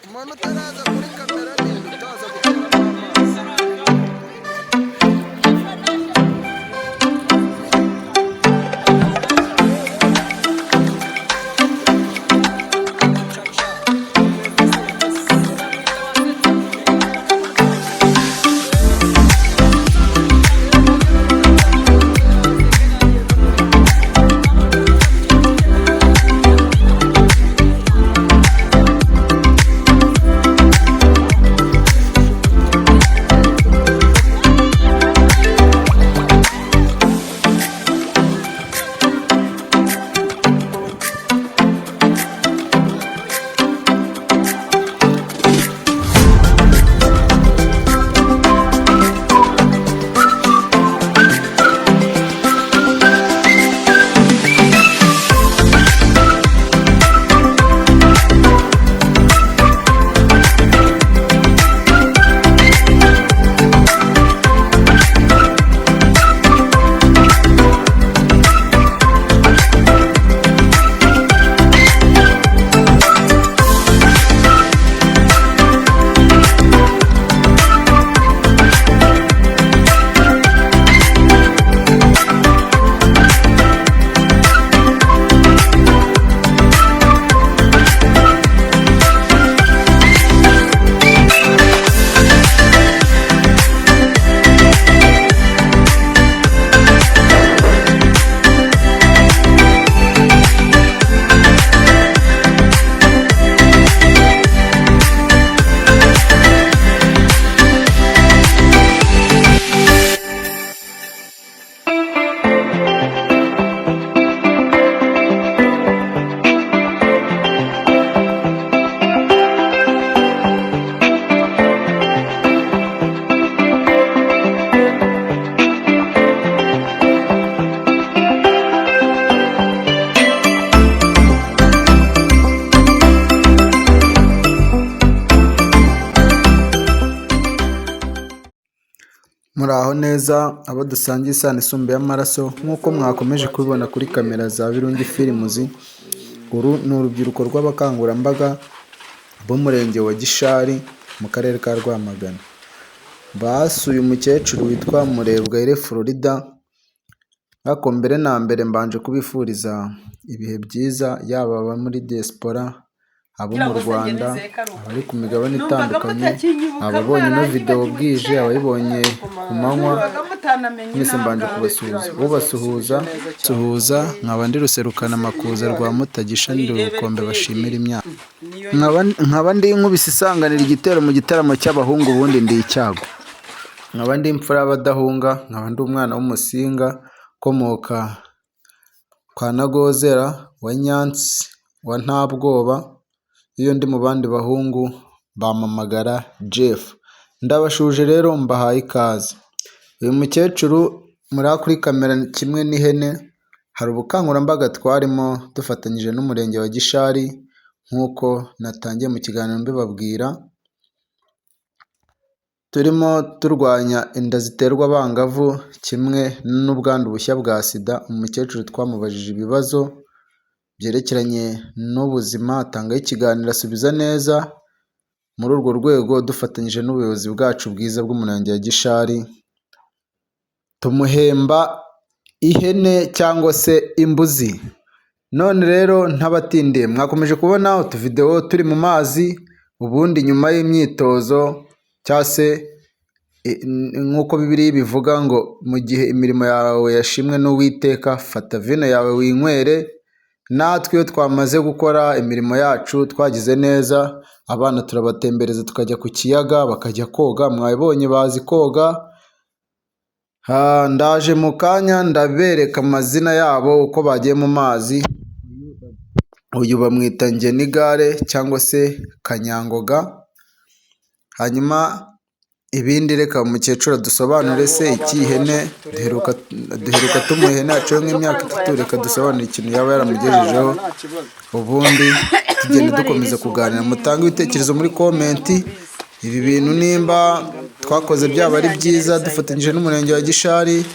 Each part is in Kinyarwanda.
Umuntu utaraza kuri kamera ninde utaza guteramo amazi? Muraho neza abo dusangiye isano isumba y'amaraso, nk'uko mwakomeje kubibona kuri kamera za Birungi Films, uru ni urubyiruko rw'abakangurambaga b'umurenge wa Gishari mu karere ka Rwamagana. Basuye umukecuru witwa Murebwayire Florida, ariko mbere na mbere mbanje kubifuriza ibihe byiza, yaba aba muri diaspora, abo mu Rwanda, abari ku migabane itandukanye, ababonye ino video bwije, abayibonye ku manywa, mwese mbanje kubasuhuza. Ubasuhuza suhuza nkaba ndi Ruserukana amakuza rwa Mutagisha ndi ubukombe bashimira imyaka. Nkaba ndi inkubisi isanganira igitero mu gitaramo cy'abahungu, ubundi ndi icyago. Nkaba ndi imfura y'abadahunga, nkaba ndi umwana w'umusinga ukomoka kwa Ntagozera wa Nyansi wa Ntabwoba, iyo ndi mu bandi bahungu bampamagara Jeff. Ndabashuje rero mbahaye ikaze. Uyu mukecuru muri kuri kamera kimwe n'ihene, hari ubukangurambaga twarimo dufatanyije n'umurenge wa Gishari nk'uko natangiye mu kiganiro mbibabwira, turimo turwanya inda ziterwa abangavu kimwe n'ubwandu bushya bwa sida. Umukecuru twamubajije ibibazo byerekeranye n'ubuzima, atangaho ikiganiro asubiza neza. Muri urwo rwego dufatanyije n'ubuyobozi bwacu bwiza bw'umurenge wa Gishari, tumuhemba ihene cyangwa se imbuzi. None rero ntabatindiye, mwakomeje kubona utuvidewo turi mu mazi, ubundi nyuma y'imyitozo cyangwa se nk'uko Bibiliya ibivuga ngo mu gihe imirimo yawe yashimwe n'Uwiteka, fata vino yawe winywere. Natwe iyo twamaze gukora imirimo yacu twagize neza, abana turabatembereza tukajya ku kiyaga bakajya koga, mwabibonye bazi koga. Ndaje mu kanya ndabereka amazina yabo uko bagiye mu mazi. Uyu bamwita Ngenigare cyangwa se Kanyangoga, hanyuma ibindi reka umukecuru adusobanure se iki ihene duheruka tumuha ihene yacu nk'imyaka 3, reka dusobanure ikintu yaba yaramugejejeho, ubundi tugenda dukomeza kuganira. Mutange ibitekerezo muri komenti, ibi bintu nimba twakoze byaba ari byiza dufatanyije n'umurenge wa Gishari,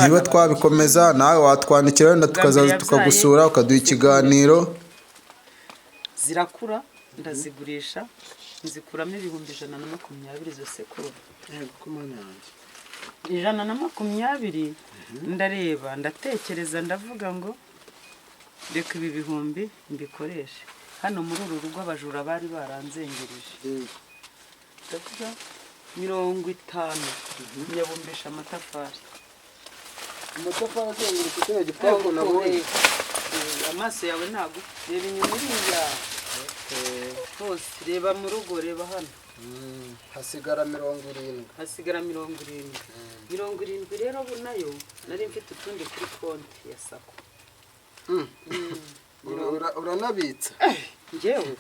niba twabikomeza nawe watwandikira wenda tukazaza tukagusura ukaduha ikiganiro. Zirakura. Ndazigurisha, nzikuramo 120,000 izo sekurume. Yego ko Mana yanjye. 120. Ndareba, ndatekereza, ndavuga ngo reka ibi bihumbi mbikoreshe hano muri uru rugo, abajura bari baranzengereje. Ndavuga 50 nyabumbisha amatafari. Amatafari azengurutse kino gipangu nabonye. Amaso yawe ntago reba inyuma iriya hose, reba mu rugo, reba hano. Hasigara 70. Hasigara 70. 70 rero ubu nayo nari mfite utundi kuri konti ya SACCO. Uranabitsa? Njyewe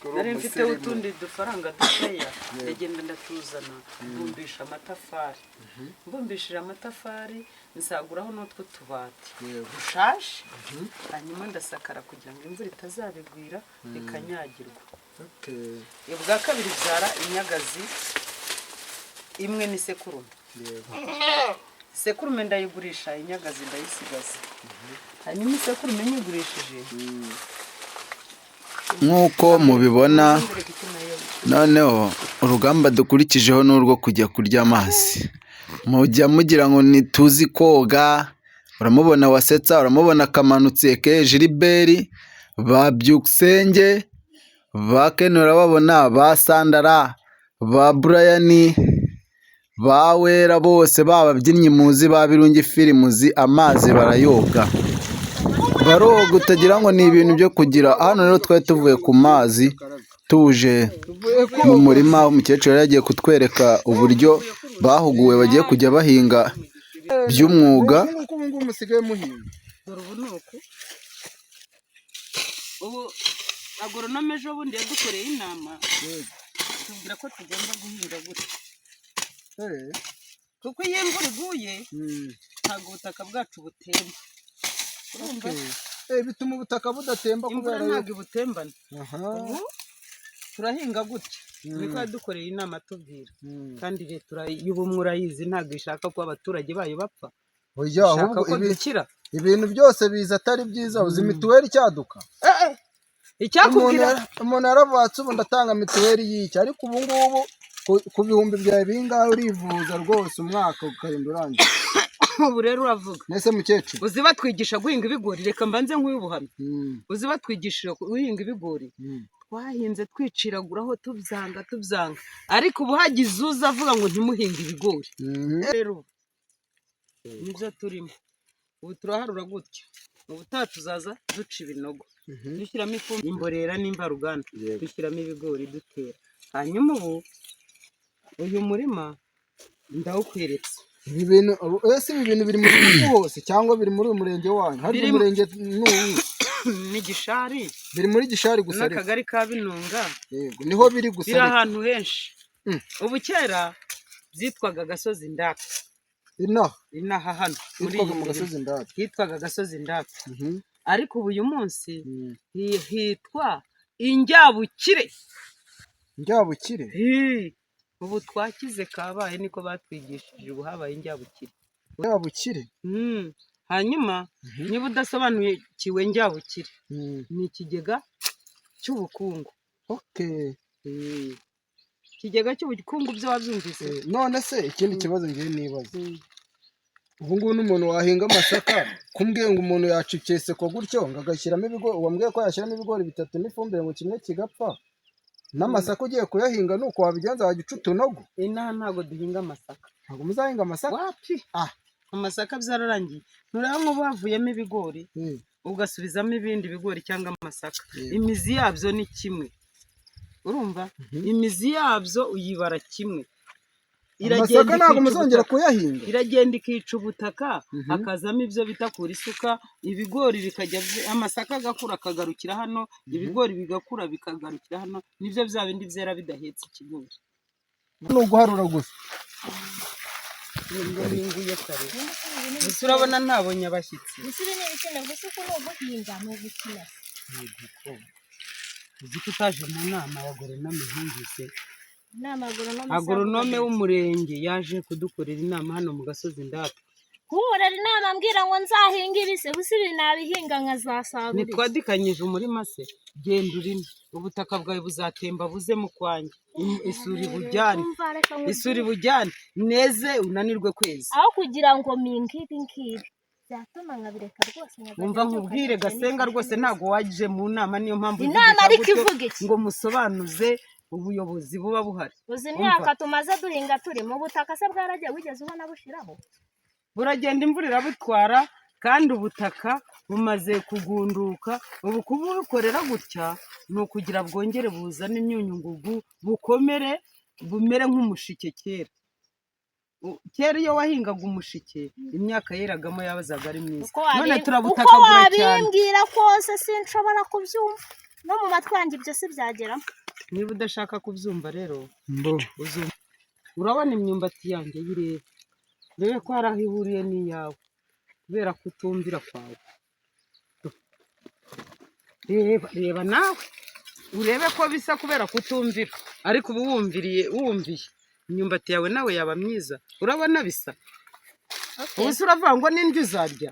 Uri nari mfite umusirimu. utundi dufaranga dukeya, ndagenda ndatuzana, mbumbisha amatafari. Mbumbishije amatafari, nsaguraho n'utwo tubati dushaje, hanyuma ndasakara kugira ngo imvura itazabigwira bikanyagirwa. Ubwa kabiri byara inyagazi imwe n'isekurume. Isekurume ndayigurisha, inyagazi ndayisigaza. Hanyuma isekurume nyigurishije, Nk'uko mubibona, nzereka icyo nayo. Noneho urugamba dukurikijeho ni urwo kujya kurya amazi. Mujya mugira ngo ntituzi koga. Uramubona wasetsa, uramubona akamanutse ke Gilbert, ba Byukusenge, ba Ken, urababona ba Sandara, ba Brian, ba Wera, bose bababyinnyi muzi ba Birungi Filimuzi, amazi barayoga, baroga utagira ngo ni ibintu byo kugira. Hano rero twari tuvuye ku mazi tuje mu murima. Umukecuru yari yagiye kutwereka uburyo bahuguwe bagiye kujya bahinga by'umwuga. Nk'uko ubu ngubu musigaye muhinga. Dore ubu ni uku. Ubu agoronome ejo bundi yadukoreye inama, tubwira ko tugomba guhinga gutya, kuko iyo imvura iguye ntabwo ubutaka bwacu butemba, urumva? Bituma ubutaka budatemba Imvura kubera ntabwo ibutembana. Aha. Ubu turahinga gutya, niko yadukoreye inama atubwira. Kandi leta y'ubumwe urayizi, ntabwo ishaka ko abaturage bayo bapfa, Oya, ishaka ahubwo ko ibi dukira. Ibintu byose biza atari byiza. Uzi mituweli icyaduka? Icyakubwira. Umuntu yaravatse, ubu ndatanga mituweli y'iki? Ariko ubu ngubu ku bihumbi byawe bingahe urivuza rwose, umwaka ukarinda urangira. Ubu rero uravuga. Mbese mukecuru. Uzi batwigisha guhinga ibigori, reka mbanze nk'uyu buhamya. Uzi batwigisha guhinga ibigori, twahinze twiciraguraho, tubyanga tubyanga, ariko ubu hagize uza avuga ngo ntimuhinge ibigori. Rero ubu nibyo turimo, ubu turaharura gutya, ubutaha tuzaza duca ibinogo, dushyiramo ifumbire imborera n'imvaruganda, dushyiramo ibigori, dutera. Hanyuma ubu uyu murima ndawukweretse. Ibi bintu ese ibi bintu biri mu gihugu hose cyangwa biri muri uyu murenge wanyu hari? Umurenge ni uwuhe? Ni Gishari. Biri muri Gishari gusa ariko? N'akagari ka Binunga. Yego, niho biri gusa Biri ariko. ahantu henshi. Ubu kera byitwaga Gasozi Ndaka. Inaha? Inaha hano muri hitwaga iyi mu mirima. Gasozi Ndaka. Hitwaga Gasozi Ndaka, ariko ubu uyu munsi hitwa Injyabukire. Njyabukire. Hi! Ubu twakize kabaye, niko batwigishije, ubu habaye Injyabukire. Njyabukire. Hanyuma niba udasobanukiwe Njyabukire, ni ikigega cy'ubukungu. Ikigega cy'ubukungu byo wabyumvise? None se ikindi kibazo ngiye nibaza, ubu ngubu n'umuntu wahinga amasaka, kumbwiye ngo umuntu yaca ikeseko gutyo ngo agashyiramo ibigori, wambwiye ko yashyiramo ibigori bitatu n'ifumbire ngo kimwe kigapfa, n'amasaka ugiye kuyahinga ni uko wabigenza, wajya uca utunogo? Inaha ntabwo duhinga amasaka. Ntabwo muzahinga amasaka? Wapi. Amasaka byararangiye. Ntureba nk'ubu havuyemo ibigori, ugasubizamo ibindi bigori cyangwa amasaka, imizi yabyo ni kimwe, urumva? Imizi yabyo uyibara kimwe. Amasaka ntabwo ikica muzongera ubutaka. kuyahinga? Iragenda ikica ubutaka, hakazamo ibyo bita kura isuka, ibigori bikajya amasaka agakura akagarukira hano, ibigori bigakura bikagarukira hano. Nibyo bya bindi byera bidahetse ikigori. Ni uguharura gusa. Ngo ninguye kare gusa, urabona ntabonye abashyitsi. Gusa ibi ni ibikenewe gusa, uku ni uguhinga, ni ugukina. Uzi ko utaje mu nama ya agoronome ntumvise? Inama agoronome. Agoronome w'umurenge yaje kudukorera inama hano mu Gasozi Ndata. Kunkorera inama ambwira ngo nzahinge ibise, gusa ibi nabihinga nkazasarura iki? Ntitwadikanyije umurima se? Genda urime, ubutaka bwawe buzatemba buze mu kwanjye. Isuri bujyane, Umva, reka nkubwire. isuri bujyane neze unanirwe kwezi. Aho kugira ngo mpinge ibi ngibi byatuma nkabireka rwose, nkazajya Wumva mbyuka nkubwire nkicara Gasenga, nifashe rwose neza. Ntabwo waje mu nama, niyo mpamvu Inama uvugisha ariko gutyo ivuga iki? ngo musobanuze ubuyobozi buba buhari. Uzi Umva. imyaka tumaze duhinga turi mu butaka se bwaragiye? Wigeze ubona bushiraho? Buragenda, imvura irabutwara, kandi ubutaka bumaze kugunduka. Ubu kubukorera gutya ni ukugira bwongere buzane imyunyungugu, bukomere, bumere nk'umushike. Kera kera iyo wahingaga umushike, imyaka yeragamo yabazaga ari myiza. Uko None uko turabutakagura cyane. wabimbwira kose sinshobora kubyumva, no mu matwi yanjye ibyo si byageramo. Niba udashaka kubyumva rero, Mbo. uzumva. Urabona imyumbati yanjye, yirebe, urebe ko hari aho ihuriye n'iyawe kubera kutumvira kwawe. Reba, reba nawe urebe ko bisa kubera kutumvira. Ariko ubu wumviriye, wumviye, imyumbati yawe nawe yaba myiza. Urabona bisa? Ubu se uravuga ngo n'indyo uzarya?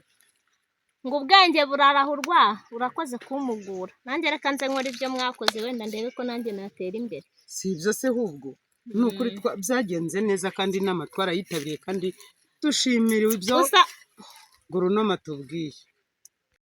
Ngo ubwenge burarahurwa. Urakoze kumpugura. Nanjye reka nze nkora ibyo mwakoze, wenda ndebe ko nanjye natera imbere. Si ibyo se ahubwo? Ni ukuri byagenze neza, kandi inama twarayitabiriye, kandi dushimira ibyo Gusa goronome atubwiye.